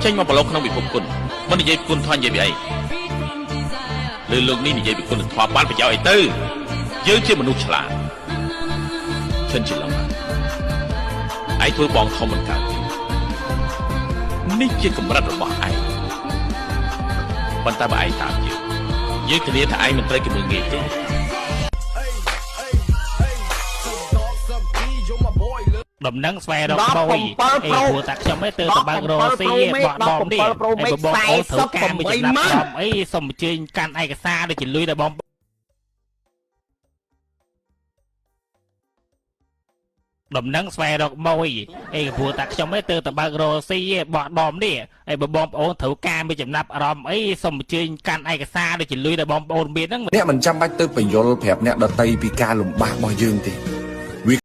ចេញមកប្រឡងក្នុងពិភពគុណមិននិយាយពីគុណធម៌និយាយពីអីលើលោកនេះនិយាយពីគុណធម៌បានប្រយោជន៍អីទៅយើងជាមនុស្សឆ្លាតឈិនជាឡំឯងធ្វើបងធំមិនកើតនេះជាកម្រិតរបស់ឯងប៉ុន្តែបើឯងតាមយើងយើងធានាថាឯងមិនត្រូវគេមើលងាយទេ ដំណឹងស្វែងរកម៉ួយអេព្រោះតែខ្ញុំឯងទៅតបើករកស៊ីបោះដមនេះឯងបងប្អូនត្រូវការមួយចំណាប់អារម្មណ៍អីសូមអញ្ជើញកាន់ឯកសារដូចជាលុយដែលបងដំណឹងស្វែងរកម៉ួយអេព្រោះតែខ្ញុំឯងទៅតបើករកស៊ីបោះដមនេះឯងបងប្អូនត្រូវការមួយចំណាប់អារម្មណ៍អីសូមអញ្ជើញកាន់ឯកសារដូចជាលុយដែលបងប្អូនមានហ្នឹង អ្នកមិនចាំបាច់ទៅបញ្យល់ប្រាប់អ្នកដតីពីការលំបាករបស់យើងទេ